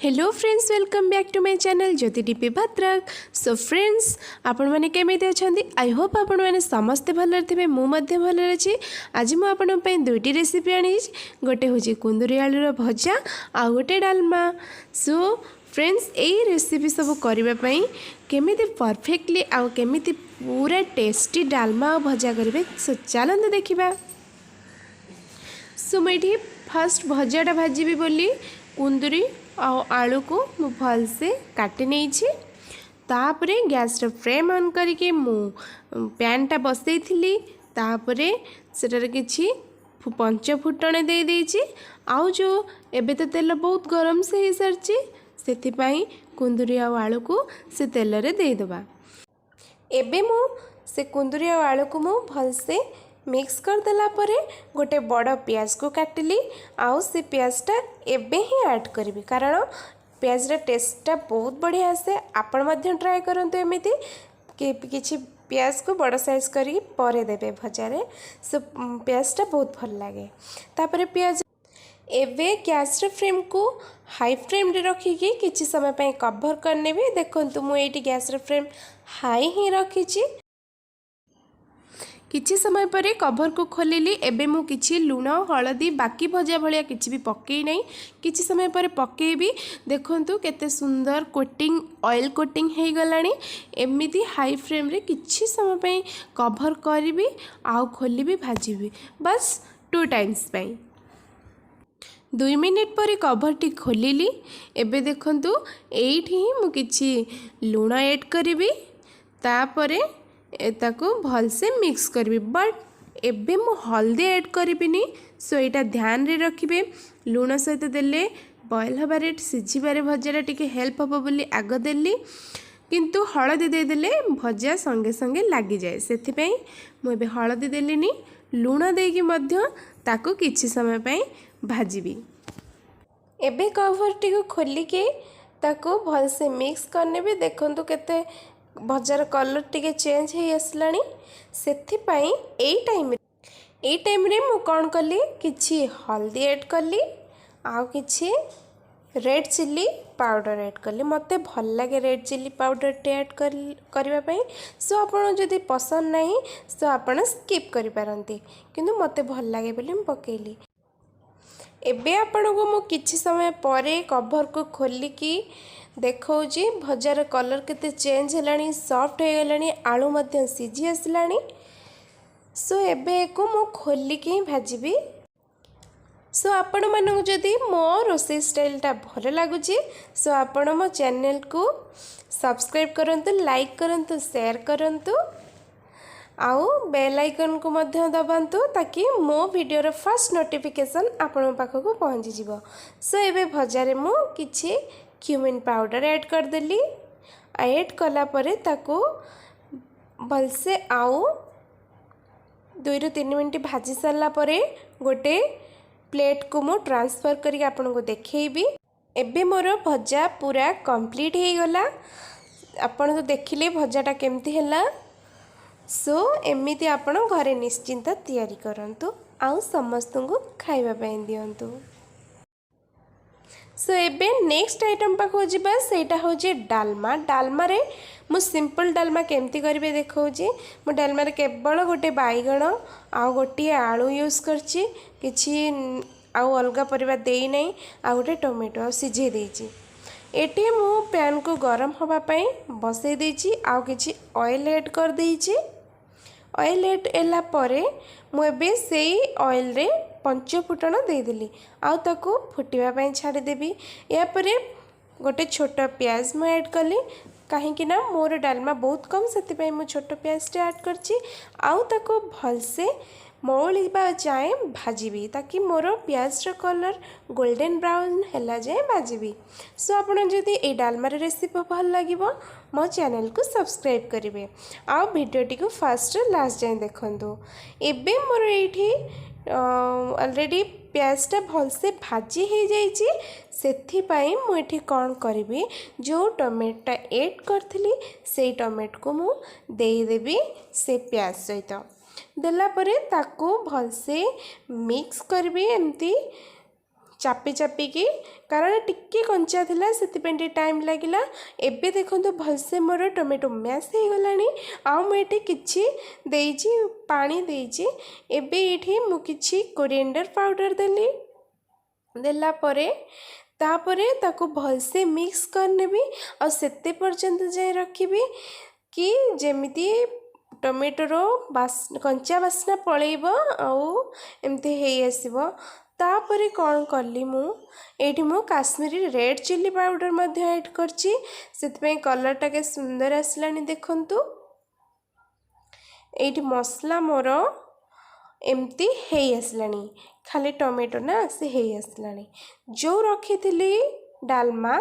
Hello friends, welcome back to my channel Jyoti DP Bhadrak. So friends, ଆପଣମାନେ କେମିତି ଅଛନ୍ତି? I Hope ଆପଣମାନେ ସମସ୍ତେ ଭଲରେ ଥିବେ। ମୁଁ ମଧ୍ୟ ଭଲରେ ଅଛି। ଆଜି ମୁଁ ଆପଣଙ୍କ ପାଇଁ ଦୁଇଟି ରେସିପି ଆଣିଛି। ଗୋଟେ ହେଉଛି କୁନ୍ଦୁରି ଆଳୁର ଭଜା ଆଉ ଗୋଟେ ଡାଲମା। ସୋ ଫ୍ରେଣ୍ଡସ୍, ଏଇ ରେସିପି ସବୁ କରିବା ପାଇଁ କେମିତି ପରଫେକ୍ଟଲି ଆଉ କେମିତି ପୁରା ଟେଷ୍ଟି ଡାଲମା ଆଉ ଭଜା କରିବେ, ସୋ ଚାଲନ୍ତୁ ଦେଖିବା। ସୋ ମୁଁ ଏଇଠି ଫାଷ୍ଟ ଭଜାଟା ଭାଜିବି ବୋଲି କୁନ୍ଦୁରି ଆଉ ଆଳୁକୁ ମୁଁ ଭଲସେ କାଟି ନେଇଛି। ତାପରେ ଗ୍ୟାସ୍ର ଫ୍ଲେମ୍ ଅନ୍ କରିକି ମୁଁ ପ୍ୟାନ୍ଟା ବସେଇଥିଲି। ତାପରେ ସେଟାରେ କିଛି ପଞ୍ଚ ଫୁଟଣ ଦେଇ ଦେଇଛି। ଆଉ ଯେଉଁ ଏବେ ତ ତେଲ ବହୁତ ଗରମ ସେ ହେଇସାରିଛି, ସେଥିପାଇଁ କୁନ୍ଦୁରି ଆଉ ଆଳୁକୁ ସେ ତେଲରେ ଦେଇଦେବା। ଏବେ ମୁଁ ସେ କୁନ୍ଦୁରି ଆଉ ଆଳୁକୁ ମୁଁ ଭଲସେ ମିକ୍ସ କରିଦେଲା ପରେ ଗୋଟେ ବଡ଼ ପିଆଜକୁ କାଟିଲି ଆଉ ସେ ପିଆଜଟା ଏବେ ହିଁ ଆଡ଼୍ କରିବି, କାରଣ ପିଆଜର ଟେଷ୍ଟଟା ବହୁତ ବଢ଼ିଆ ଆସେ। ଆପଣ ମଧ୍ୟ ଟ୍ରାଏ କରନ୍ତୁ ଏମିତି କି କିଛି ପିଆଜକୁ ବଡ଼ ସାଇଜ୍ କରିକି ପରେ ଦେବେ ଭଜାରେ। ସେ ପିଆଜଟା ବହୁତ ଭଲ ଲାଗେ। ତାପରେ ପିଆଜ ଏବେ ଗ୍ୟାସ୍ର ଫ୍ଲେମ୍କୁ ହାଇ ଫ୍ଲେମ୍ରେ ରଖିକି କିଛି ସମୟ ପାଇଁ କଭର୍ କରିନେବି। ଦେଖନ୍ତୁ, ମୁଁ ଏଇଠି ଗ୍ୟାସ୍ର ଫ୍ଲେମ୍ ହାଇ ହିଁ ରଖିଛି। କିଛି ସମୟ ପରେ କଭରକୁ ଖୋଲିଲି। ଏବେ ମୁଁ କିଛି ଲୁଣ, ହଳଦୀ, ବାକି ଭଜା ଭଳିଆ କିଛି ବି ପକେଇ ନାହିଁ। କିଛି ସମୟ ପରେ ପକେଇବି। ଦେଖନ୍ତୁ, କେତେ ସୁନ୍ଦର କୋଟିଂ, ଅଏଲ୍ କୋଟିଂ ହେଇଗଲାଣି। ଏମିତି ହାଇ ଫ୍ଲେମ୍ରେ କିଛି ସମୟ ପାଇଁ କଭର କରିବି ଆଉ ଖୋଲିବି, ଭାଜିବି, ବାସ୍ ଟୁ ଟାଇମ୍ସ ପାଇଁ। 2 ମିନିଟ୍ ପରେ କଭରଟି ଖୋଲିଲି। ଏବେ ଦେଖନ୍ତୁ, ଏଇଠି ହିଁ ମୁଁ କିଛି ଲୁଣ ଏଡ଼୍ କରିବି। ତାପରେ ତାକୁ ଭଲସେ ମିକ୍ସ କରିବି। ବଟ୍ ଏବେ ମୁଁ ହଳଦୀ ଆଡ଼୍ କରିବିନି। ସୋ ଏଇଟା ଧ୍ୟାନରେ ରଖିବେ। ଲୁଣ ସହିତ ଦେଲେ ବଏଲ୍ ହେବାରେ, ସିଝିବାରେ ଭଜାଟା ଟିକେ ହେଲ୍ପ ହେବ ବୋଲି ଆଗ ଦେଲି। କିନ୍ତୁ ହଳଦୀ ଦେଇଦେଲେ ଭଜା ସଙ୍ଗେ ସଙ୍ଗେ ଲାଗିଯାଏ। ସେଥିପାଇଁ ମୁଁ ଏବେ ହଳଦୀ ଦେଲିନି। ଲୁଣ ଦେଇକି ମଧ୍ୟ ତାକୁ କିଛି ସମୟ ପାଇଁ ଭାଜିବି। ଏବେ କଭରଟିକୁ ଖୋଲିକି ତାକୁ ଭଲସେ ମିକ୍ସ କରିନେବି। ଦେଖନ୍ତୁ, କେତେ ଭଜାର କଲର୍ ଟିକେ ଚେଞ୍ଜ ହେଇ ଆସିଲାଣି। ସେଥିପାଇଁ ଏଇ ଟାଇମ୍ରେ ମୁଁ କ'ଣ କଲି? କିଛି ହଳଦୀ ଆଡ଼୍ କଲି ଆଉ କିଛି ରେଡ଼୍ ଚିଲି ପାଉଡ଼ର ଆଡ଼୍ କଲି। ମୋତେ ଭଲ ଲାଗେ ରେଡ଼୍ ଚିଲି ପାଉଡ଼ରଟି ଆଡ଼୍ କରିବା ପାଇଁ। ସୋ ଆପଣ ଯଦି ପସନ୍ଦ ନାହିଁ, ସୋ ଆପଣ ସ୍କିପ୍ କରିପାରନ୍ତି। କିନ୍ତୁ ମୋତେ ଭଲ ଲାଗେ ବୋଲି ମୁଁ ପକାଇଲି। ଏବେ ଆପଣଙ୍କୁ ମୁଁ କିଛି ସମୟ ପରେ କଭରକୁ ଖୋଲିକି ଦେଖାଉଛି, ଭଜାର କଲର୍ କେତେ ଚେଞ୍ଜ ହେଲାଣି, ସଫ୍ଟ ହେଇଗଲାଣି, ଆଳୁ ମଧ୍ୟ ସିଝି ଆସିଲାଣି। ସୋ ଏବେ ଏକୁ ମୁଁ ଖୋଲିକି ହିଁ ଭାଜିବି। ସୋ ଆପଣମାନଙ୍କୁ ଯଦି ମୋ ରୋଷେଇ ଷ୍ଟାଇଲଟା ଭଲ ଲାଗୁଛି, ସୋ ଆପଣ ମୋ ଚ୍ୟାନେଲକୁ ସବସ୍କ୍ରାଇବ୍ କରନ୍ତୁ, ଲାଇକ୍ କରନ୍ତୁ, ସେୟାର କରନ୍ତୁ ଆଉ ବେଲ୍ ଆଇକନ୍କୁ ମଧ୍ୟ ଦବାନ୍ତୁ, ତାକି ମୋ ଭିଡ଼ିଓର ଫାଷ୍ଟ ନୋଟିଫିକେସନ୍ ଆପଣଙ୍କ ପାଖକୁ ପହଞ୍ଚିଯିବ। ସୋ ଏବେ ଭଜାରେ ମୁଁ କିଛି କ୍ୟୁମିନ୍ ପାଉଡ଼ର ଆଡ଼୍ କରିଦେଲି। ଆଡ଼୍ କଲା ପରେ ତାକୁ ଭଲସେ ଆଉ 2ରୁ 3 ମିନିଟ୍ ଭାଜି ସାରିଲା ପରେ ଗୋଟେ ପ୍ଲେଟ୍କୁ ମୁଁ ଟ୍ରାନ୍ସଫର୍ କରିକି ଆପଣଙ୍କୁ ଦେଖେଇବି। ଏବେ ମୋର ଭଜା ପୁରା କମ୍ପ୍ଲିଟ୍ ହେଇଗଲା। ଆପଣ ତ ଦେଖିଲେ ଭଜାଟା କେମିତି ହେଲା। ସୋ ଏମିତି ଆପଣ ଘରେ ନିଶ୍ଚିନ୍ତ ତିଆରି କରନ୍ତୁ ଆଉ ସମସ୍ତଙ୍କୁ ଖାଇବା ପାଇଁ ଦିଅନ୍ତୁ। ସୋ ଏବେ ନେକ୍ସଟ ଆଇଟମ୍ ପାଖକୁ ଯିବା। ସେଇଟା ହେଉଛି ଡାଲମା। ଡାଲମାରେ ମୁଁ ସିମ୍ପଲ୍ ଡାଲମା କେମିତି କରିବେ ଦେଖାଉଛି। ମୁଁ ଡାଲମାରେ କେବଳ ଗୋଟେ ବାଇଗଣ ଆଉ ଗୋଟିଏ ଆଳୁ ୟୁଜ୍ କରିଛି। କିଛି ଆଉ ଅଲଗା ପରିବା ଦେଇନାହିଁ। ଆଉ ଗୋଟେ ଟମାଟୋ ଆଉ ସିଝେଇ ଦେଇଛି। ଏଠି ମୁଁ ପ୍ୟାନ୍କୁ ଗରମ ହେବା ପାଇଁ ବସେଇ ଦେଇଛି ଆଉ କିଛି ଅଏଲ୍ ଆଡ଼୍ କରିଦେଇଛି। ଅଏଲ୍ ଆଡ଼୍ ହେଲା ପରେ ମୁଁ ଏବେ ସେଇ ଅଏଲ୍ରେ ପଞ୍ଚ ଫୁଟଣ ଦେଇଦେଲି ଆଉ ତାକୁ ଫୁଟିବା ପାଇଁ ଛାଡ଼ିଦେବି। ଏହାପରେ ଗୋଟେ ଛୋଟ ପିଆଜ ମୁଁ ଆଡ଼୍ କଲି, କାହିଁକି ନା ମୋର ଡାଲମା ବହୁତ କମ୍, ସେଥିପାଇଁ ମୁଁ ଛୋଟ ପିଆଜଟେ ଆଡ଼୍ କରିଛି। ଆଉ ତାକୁ ଭଲସେ ମଉଳିବା ଯାଏଁ ଭାଜିବି, ତାକି ମୋର ପିଆଜର କଲର୍ ଗୋଲ୍ଡେନ୍ ବ୍ରାଉନ୍ ହେଲା ଯାଏଁ ଭାଜିବି। ସୋ ଆପଣ ଯଦି ଏଇ ଡାଲମାର ରେସିପି ଭଲ ଲାଗିବ, ମୋ ଚ୍ୟାନେଲକୁ ସବସ୍କ୍ରାଇବ୍ କରିବେ ଆଉ ଭିଡ଼ିଓଟିକୁ ଫାଷ୍ଟରୁ ଲାଷ୍ଟ ଯାଏଁ ଦେଖନ୍ତୁ। ଏବେ ମୋର ଏଇଠି ଅଲରେଡ଼ି ପିଆଜଟା ଭଲସେ ଭାଜି ହେଇଯାଇଛି। ସେଥିପାଇଁ ମୁଁ ଏଠି କ'ଣ କରିବି? ଯେଉଁ ଟମାଟୋଟା ଏଡ଼୍ କରିଥିଲି, ସେଇ ଟମାଟୋକୁ ମୁଁ ଦେଇଦେବି ସେ ପିଆଜ ସହିତ। ଦେଲା ପରେ ତାକୁ ଭଲସେ ମିକ୍ସ କରିବି ଏମିତି। ଚାପି ଚାପିକି, କାରଣ ଟିକେ କଞ୍ଚା ଥିଲା, ସେଥିପାଇଁ ଟିକେ ଟାଇମ୍ ଲାଗିଲା। ଏବେ ଦେଖନ୍ତୁ, ଭଲସେ ମୋର ଟମାଟୋ ମ୍ୟାସ୍ ହେଇଗଲାଣି ଆଉ ମୁଁ ଏଠି କିଛି ଦେଇଛି, ପାଣି ଦେଇଛି। ଏବେ ଏଇଠି ମୁଁ କିଛି କୋରିଏଣ୍ଡର ପାଉଡ଼ର ଦେଲି। ଦେଲା ପରେ ତାପରେ ତାକୁ ଭଲସେ ମିକ୍ସ କରିନେବି ଆଉ ସେତେ ପର୍ଯ୍ୟନ୍ତ ଯାଏଁ ରଖିବି କି ଯେମିତି ଟମାଟୋର କଞ୍ଚା ବାସ୍ନା ପଳେଇବ ଆଉ ଏମିତି ହେଇ ଆସିବ। ତାପରେ କ'ଣ କଲି ମୁଁ ଏଇଠି, ମୁଁ କାଶ୍ମୀରୀ ରେଡ଼୍ ଚିଲି ପାଉଡ଼ର ମଧ୍ୟ ଆଡ଼୍ କରିଛି। ସେଥିପାଇଁ କଲର୍ଟା କେତେ ସୁନ୍ଦର ଆସିଲାଣି ଦେଖନ୍ତୁ। ଏଇଠି ମସଲା ମୋର ଏମିତି ହେଇ ଆସିଲାଣି, ଖାଲି ଟମାଟୋ ନା ସେ ହେଇ ଆସିଲାଣି। ଯେଉଁ ରଖିଥିଲି ଡାଲମା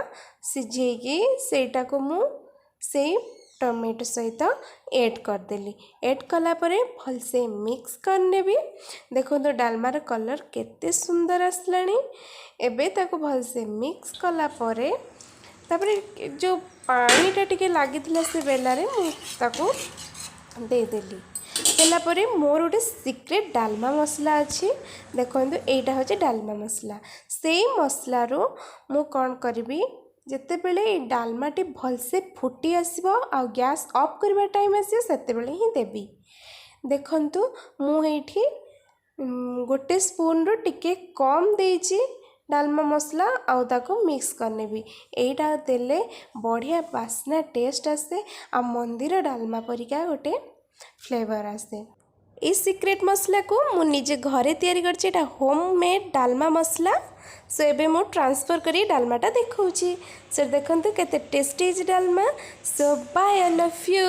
ସିଝେଇକି, ସେଇଟାକୁ ମୁଁ ସେଇ ଟମାଟୋ ସହିତ ଏଡ଼୍ କରିଦେଲି। ଏଡ଼୍ କଲା ପରେ ଭଲସେ ମିକ୍ସ କରିନେବି। ଦେଖନ୍ତୁ, ଡାଲମାର କଲର୍ କେତେ ସୁନ୍ଦର ଆସିଲାଣି। ଏବେ ତାକୁ ଭଲସେ ମିକ୍ସ କଲା ପରେ ତାପରେ ଯେଉଁ ପାଣିଟା ଟିକେ ଲାଗିଥିଲା ସେ ବେଲାରେ, ମୁଁ ତାକୁ ଦେଇଦେଲି। ଦେଲା ପରେ ମୋର ଗୋଟେ ସିକ୍ରେଟ୍ ଡାଲମା ମସଲା ଅଛି। ଦେଖନ୍ତୁ, ଏଇଟା ହେଉଛି ଡାଲମା ମସଲା। ସେଇ ମସଲାରୁ ମୁଁ କ'ଣ କରିବି, ଯେତେବେଳେ ଏଇ ଡାଲମାଟି ଭଲସେ ଫୁଟି ଆସିବ ଆଉ ଗ୍ୟାସ୍ ଅଫ୍ କରିବା ଟାଇମ୍ ଆସିବ, ସେତେବେଳେ ହିଁ ଦେବି। ଦେଖନ୍ତୁ, ମୁଁ ଏଇଠି ଗୋଟେ ସ୍ପୁନ୍ରୁ ଟିକେ କମ୍ ଦେଇଛି ଡାଲମା ମସଲା ଆଉ ତାକୁ ମିକ୍ସ କରିନେବି। ଏଇଟା ଦେଲେ ବଢ଼ିଆ ବାସ୍ନା, ଟେଷ୍ଟ ଆସେ ଆଉ ମନ୍ଦିର ଡାଲମା ପରିକା ଗୋଟେ ଫ୍ଲେଭର୍ ଆସେ। ଏଇ ସିକ୍ରେଟ୍ ମସଲାକୁ ମୁଁ ନିଜେ ଘରେ ତିଆରି କରିଛି। ଏଇଟା ହୋମ୍ ମେଡ଼୍ ଡାଲମା ମସଲା। ସୋ ଏବେ ମୁଁ ଟ୍ରାନ୍ସଫର୍ କରି ଡାଲମାଟା ଦେଖାଉଛି। ସୋ ଦେଖନ୍ତୁ, କେତେ ଟେଷ୍ଟି ହେଇଛି ଡାଲମା। So bye, all of you.